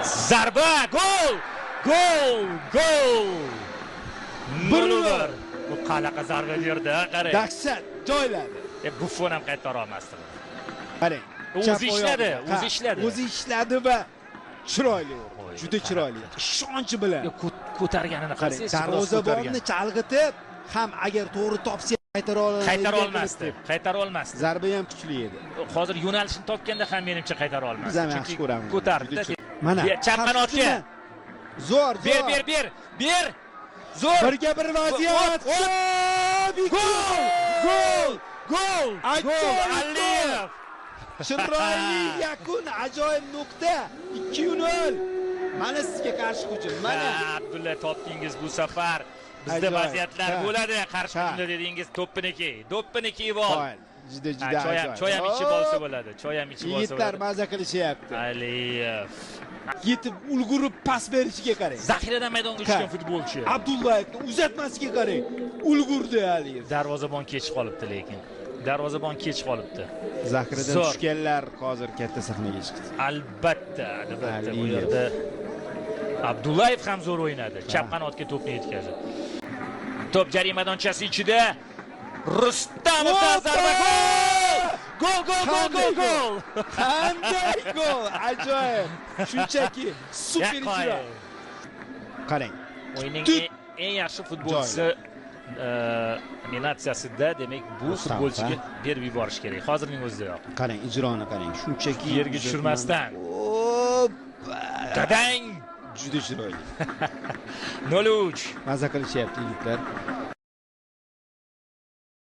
Zarba, gol! Gol! Gol! 1-1. Bu qanaqa zarba berdi, qarang. Dahshat joyladi. Buffon ham qaytara olmasdi. Qarang. O'zi ishladi, o'zi ishladi. O'zi ishladi va chiroyli urdi. Juda chiroyli. Ishonchi bilan. Ko'targanini qarasangiz, darvozabonni chalg'itib, ham agar to'g'ri topsa qaytara oladi. Qaytara olmasdi. Qaytara olmasdi. Zarba ham kuchli edi. Hozir yo'nalishini topganda ham menimcha qaytara olmasdi. Biz ham yaxshi ko'ramiz. Ko'tardi. Mana chap qanotga. Zo'r, zo'r. Ber, ber, ber. Zo'r. Birga bir vaziyat. Gol! Gol! Gol! Gol! Aliyev. Chiroyli yakun, ajoyib nuqta. 2-0. Mana sizga qarshi hujum. Mana Abdulla topdingiz bu safar. Bizda vaziyatlar bo'ladi. Qarshi hujumda dedingiz, to'ppiniki. To'ppiniki bol. Juda juda ajoyib. Choy ham ichib olsa bo'ladi. Choy ham ichib olsa bo'ladi. Yigitlar maza qilishyapti. Aliyev yetib ulgurib pas berishiga qarang. Zaxiradan maydonga tushgan futbolchi. Abdullayevni uzatmasiga qarang. Ulgurdi Aliyev. Darvozabon kech qolibdi lekin. Darvozabon kech qolibdi. Zaxiradan tushganlar hozir katta sahnaga chiqdi. Albatta, albatta bu yerda Abdullayev ham zo'r o'ynadi. Chap qanotga to'pni yetkazdi. To'p jarima maydonchasi ichida. Rustamovdan zarba, gol! Gol, gol, gol, gol, gol! Qanday gol! Ajoyib. Shunchaki super ijro. Qarang. O'yinning eng yaxshi futbolchisi nominatsiyasida, demak, bu futbolchiga berib yuborish kerak. Hozirning o'zidayoq. Qarang, ijroni qarang. Shunchaki yerga tushirmasdan. Dadang! Juda chiroyli. 0-3. Maza qilishyapti yigitlar.